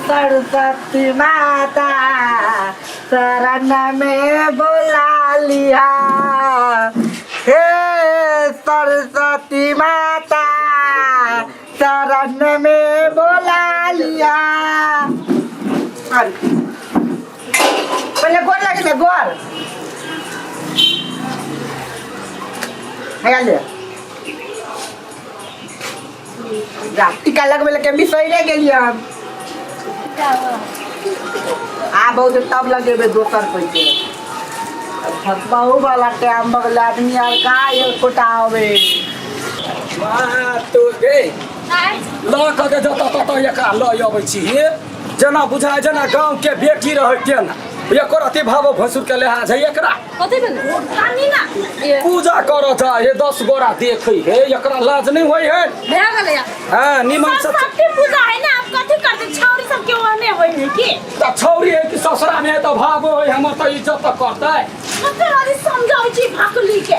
सरस्वती माता शरण में बोला लिया हे सरस्वती माता शरण में बोला लिया। अरे, पहिले गोर लागेल गोर हे ले जा टीका लगबै लए के बिसैरे गेलियै हम। आब औतै तब लगेबै दोसर पैसे। भसबाहु वाला टाइम बगल आदमी आर का एकोटा आवे। तो गे लऽ कऽ के जतऽ ततऽ एकरा लऽ अबै छी हे, जेना बुझाय जेना गाँव के बेटी रहै तेना। एको रति भावो भैंसुर के लिहाज है एकरा? कथी भेलै कानी ना ये पूजा करऽ जाय हे, 10 गोरा देखै हे, एकरा लाज नहि होइ है? भए गेलै यार। हँ, निमन से सरस्वती पूजा है ना, आप कथी करते? छौरी सब के ओहने होय है की? तऽ छौरी है कि ससुरा में है तऽ भावो है, हमर तऽ इज्जत तऽ करतै। कते वाली समझाउ छी भाकली के।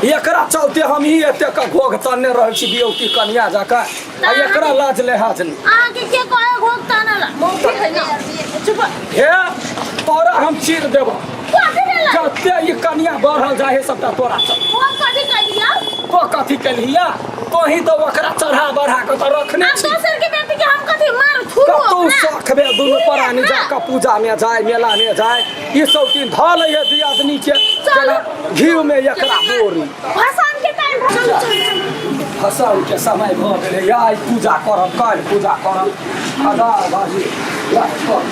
एकरा चलते हम ही एतेक घोघ तनने रहै छी बियौती कनिया जकाँ, आ एकरा लाज लेहाज नहि। अहाँ के के कहे घोघ तानला? मौकी है ना, चुप। हे, तोरा हम चीर देब। कथी भेलै? जते ई कनिया बढ़ल जाइ है सबटा तोरा चल। हम कथी कहिया? तो कथी केलहिया? तोही तऽ ओकरा चढ़ा बढ़ा कऽ तऽ रखने आ छी। दोसर के बेटी के हम कथी मार थूरू? कतौ ओकरा सखबे दुनू प्राणी जाकऽ पूजा में जाय, मेला में जाय, ई सब तीन धऽ लै है दियादनी के जेना घी में एकरा बोरी। भसान के टाइम भऽ गेल, चल चल। फसल के समय भऽ गेलै, आइ पूजा करब, काल्हि पूजा करब, हजार बाजी वएह कर।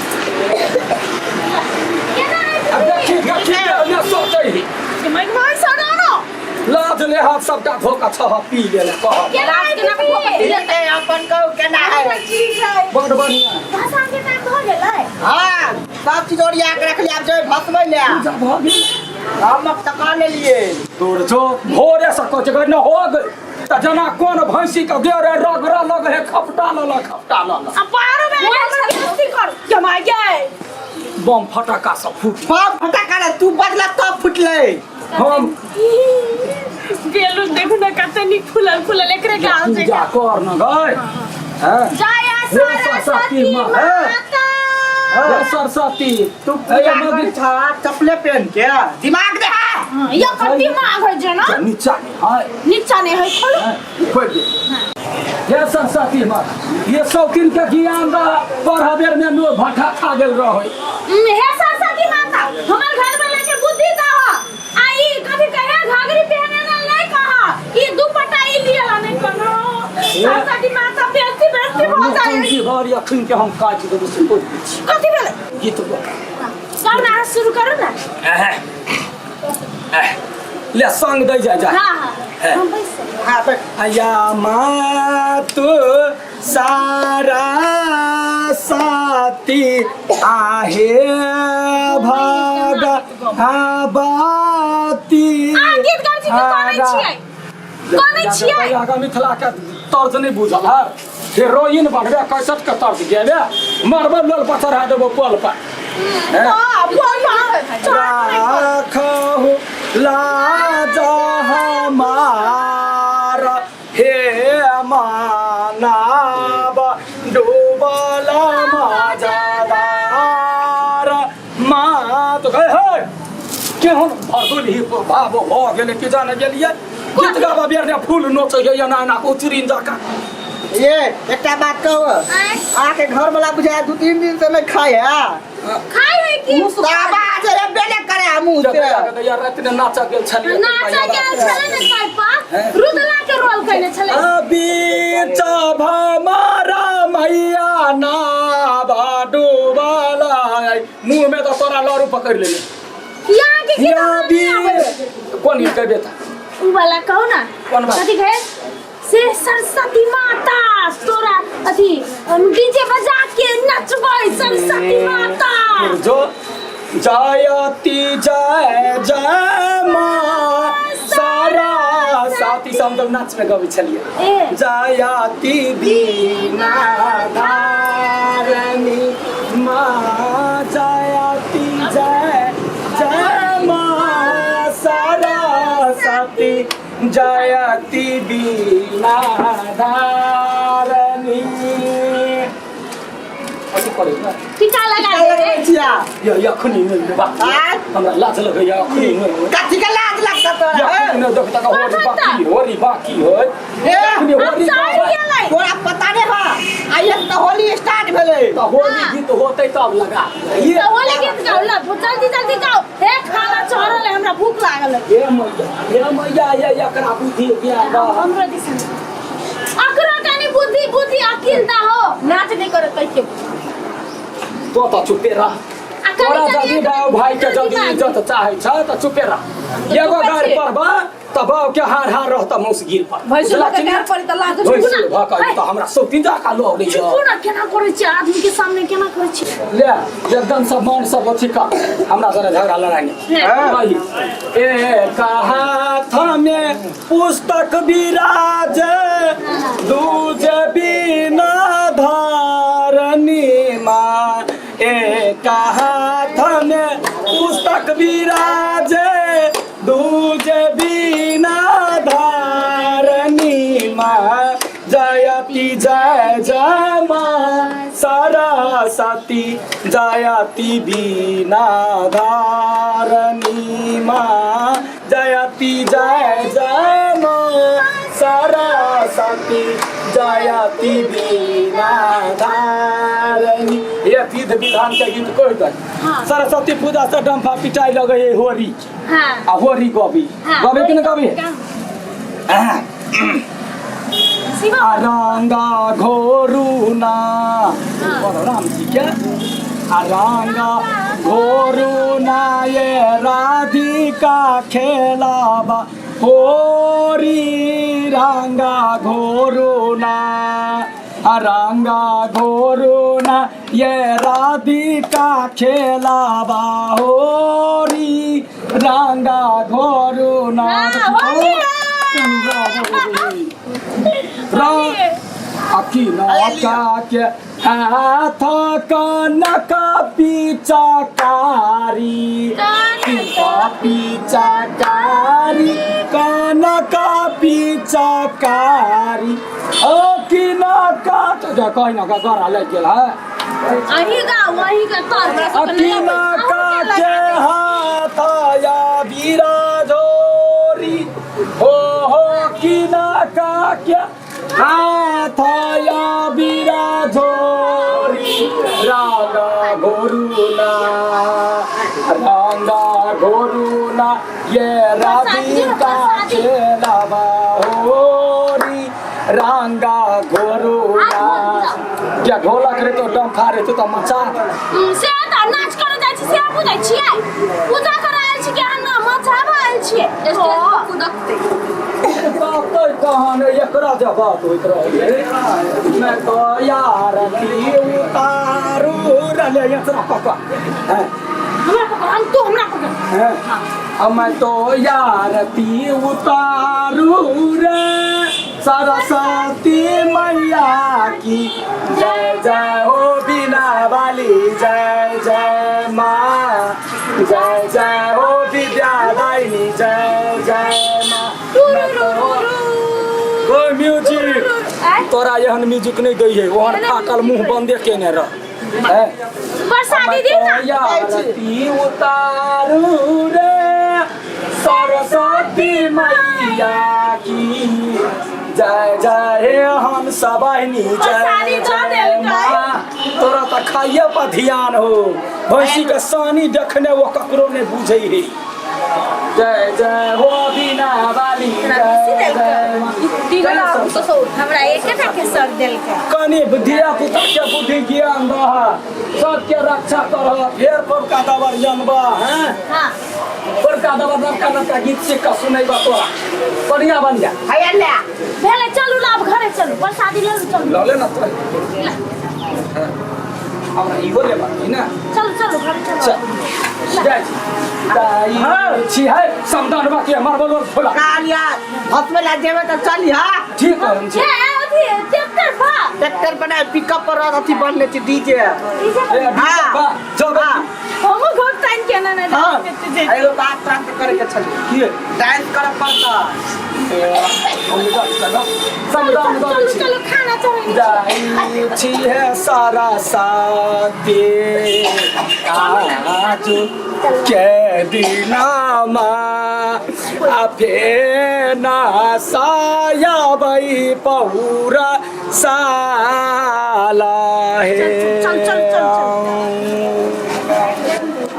केना आ देखी देखी ने सोचै ही। भाई सड़ानो। लाज ले हाथ सबटा धोकऽ छह पी गेलै कह। केना ठीक है, अपन कहू केना है? ठीक है। बड़ बढ़िया। भसान के टाइम भऽ गेलै। हाँ, सब चीज ओरिया के रखलियै, आब जेबै भसबै ले। पूजा भऽ गेल। हम टका लेलियै। तोर जो भोरे से कहै छै न हो गई तऽ जेना कोन भैंसी के देह रे रगड़ा लग है, खपटा लल खपटा लल। आ बारो में हमर बेइज्जती कर जमा गए। बम फटाका सब फूट। बम फटाका रे, तू बजला तब फुटलै। हम बेलून देखू ना कते नीक फूलल फूलल, एकरे गाल से। पूजा कर न गए हैं। जय हे सरस्वती सरस्वती माता। हे सरस्वती। तू पूजा कर छा चप्पले पहन के, दिमाग दे है। ये कर दिमाग है जे ना। नीचा नहीं है। नीचा नहीं है, खोलो। खोल दे। हे सरस्वती माता, ये शौकीन के ज्ञान रह पढ़ बेर में नो भट्ठा खा गेल रहे। हे सरस्वती माता, हमर घर वाला के बुद्धि दह। आ ई कथी कहे घाघरी पहने ना नहीं कहा, ई दुपट्टा ई लियला नहीं कहो। सरस्वती माता बेइज्जती बेइज्जती हो जाए। की घर अखन के हम काटि देबो से कोई छी। कथी भेलै? गीत गो। कर ना, शुरू करू ना। ले संग दै जा जा। हाँ हाँ, हम बैस। हाँ बैठ। अया मातु सारा साती आहे भाग बाती। अहाँ गीत गाबै छी कि कनै छियै? कनै छियै? आगा मिथिला के तर्ज नहीं बुझल है, हेरोइन बनबे कैसेट के तर्ज गेबे मरबे लोल पर चढ़ा देबो पोल पर। राखहु लाज हमार हे मानव डूबल मजादार मात गए हे केहन भरदुल ही भाव भऽ गेलै कि जाने गेलियै। गीत गाबऽ बेर ने फूल नोचै है एना एना कऽ उचरिन जकाँ। ये एकटा बात कहू? आँय? अहाँके घर वाला बुझाय 2-3 दिन से नहीं खाए है। खाइ है की? आवाज एबे नहि करे है मुँह से। यार राति ने नाचऽ गेल छलियै। नाचऽ गेल छलै ने पाइपा रुदला के रोल कयने छलै। बीच भमरा मैया नावा डूबल, मुँह में तऽ तोरा लड़ू पकड़ि लेने। यहाँ के गीत या हमरा बी नहि आबै। कोन गीत कहबे तऽ? उ वाला कहू ना। कोन बात? कथी कहे से सरस्वती माता तोरा अथी डीजे बजा के नचबै सरस्वती माता। जो जयती जय जय माँ सारा साथी सब हम नाच में गबै छलियै। ए जयती दीना धारणी माँ जयती जय जय माँ सरस्वती जयती बीना धारणी। करै ना टीका लगा टीका लगबै देबै छिया ये अखनी नहि रे बाप आँय? हमरा लाज लगैया अखनी नहि होय। कथी के लाज लगता तोरा अखनी नहि देख तक होरी बढ़त। बाकी होरी बाकी होय ए, अखनी हम होरी चढ़ि गाबै। गेलै तोरा पता नहि है आइ एक तऽ होली स्टार्ट भेलै तऽ होरी हाँ। गीत होतै तब लगा ये तऽ होली गीत गाउ ला जल्दी जल्दी गाउ हे खाना चढ़ल है हमरा भूख लागल है हे मैया हे मैया ये एकरा बुद्धि ज्ञान बा हमरो दिसन अकरो कनी बुद्धि बुद्धि अकिल दा हो नाच नहीं करत तै के तो तऽ चुपे रह आ कनी तोरा कनी जदि एकरा बाबू भाई के जदि दिमाग। इज्जत चाहे छ तऽ चुपे रह एगो चुपे गारि छियै। पढ़बा तऽ बाबू के हार हार रहत मौसगिर पर भैंसुर बुझलक के कि गार नहि? पड़ी त लाज भैंसुर भऽ कऽ तऽ हमरा सौतीन जकाँ लऽ चुपू ना केना करै छी आदमी के सामने केना करै छी ले एकदम सब मन सब अथी कर हमरा सरे झगड़ा लड़ाई नहीं हाँ। एक हाथ में पुस्तक विराज दूज बिना धारनी माँ एक हाथ में पुस्तक विराज दूज बिना धारनी माँ जयति जय जय माँ सरस्वती जयति बिना धारनी माँ जयति जय जय माँ सरस्वती जयति बिना धारनी ये विध विधान के गीत कहि दे हाँ। सरस्वती पूजा से डम्फा पिटाई लगे है होरी हाँ आ होरी गबी हाँ गबी कि न गबी शिवा आ रंगा घोरू ना हाँ। राम जी के आ रंगा घोरू ना ये राधिका खेलाबा होरी रंगा घोरू ना आ रंगा घोरू ना ये राधिका खेलाबा होरी रंगा घोरू ना हाँ, होली है। के हाथ कनक पिचकारी पिचकारी कनक पिचकारी ओ किनक कहि न गरा लागि गेल है अही गाओ अही का तर हमरा सबके नहीं अकिना अबै। अहूँ के के लगा हाथ या बिराजोरी हो हो किना के हाथ या बिराजोरी रागा गोरुना रागा गोरुना ये राधिका खेलावा होरी रांगा गोरुना क्या ढोलक रे तो डम्फा रे तो मचा से तऽ नाच करऽ जाइ छी से बुझै छियै पूजा करऽ आयल छी कि अहाँ ना मचाबऽ आयल छियै स्टेज पर कुदकतै बात कहान एकरा जे बात होइत रहै मैं तो यार की उतारू रले एकरा पकड़ हैं हमरा पकड़ हम तू हमरा पकड़ हैं हम तो यार ती उतारू रे सरस्वती मैया की जय जय हो बिना वाली जय जय माँ जय जय हो विद्यादायिनी जय जय माँ ओ म्यूजिक तोरा एहन म्यूजिक नहि दै है ओहन फाटल मुँह बंदे केने रह हैं? बरसा दीदी ना आरती उतारू रे सरस्वती मैया की जय जय हे हम सबनी प्रसादी जय दऽ जय देलकै। माँ तोरा तऽ खाइए पर ध्यान हो भैंसी के सानी देखने वो ककरो नहीं बुझै है जय जय हो बिना वाली जय जय माँ। तीन लाख सौ हमरा एकेटा के सर देलकै कनि धिया पुता के बुद्धि ज्ञान दह सबके रक्षा करह फेर पड़का दबर जनबह हैं हाँ बड़का दबर नबका नबका गीत सीख कऽ सुनेबह तोरा बढ़िया बढ़िया हैया ले भेलै चलू ना आब घरे चलू प्रसादी लेलू चलू लऽ ले ना तोरे हमरा इहो लेबाक अइ ने चलू चलू घरे चलू चल जाइ छी दाइ छी है समदानवा के मार्बल और खोला कालिया हसबे ला जेबे तऽ चली हा ठीक है हम छी हे अथी ट्रैक्टर बा ट्रैक्टर पर पिकअप पर अथी बनने छै डीजे डीजे ए, हाँ। बा, जब हाँ। हमहूँ घोट तानि के केना नहीं हाँ डांस के एगो बात प्राप्त करे के छलै की डांस करऽ पड़ता हम चलो समदाउन चलो गबै छी चलो खाना चढ़ै जाइ छी है सारा साथी आज के दिनामा आ फेना सायाबै पौरा साला।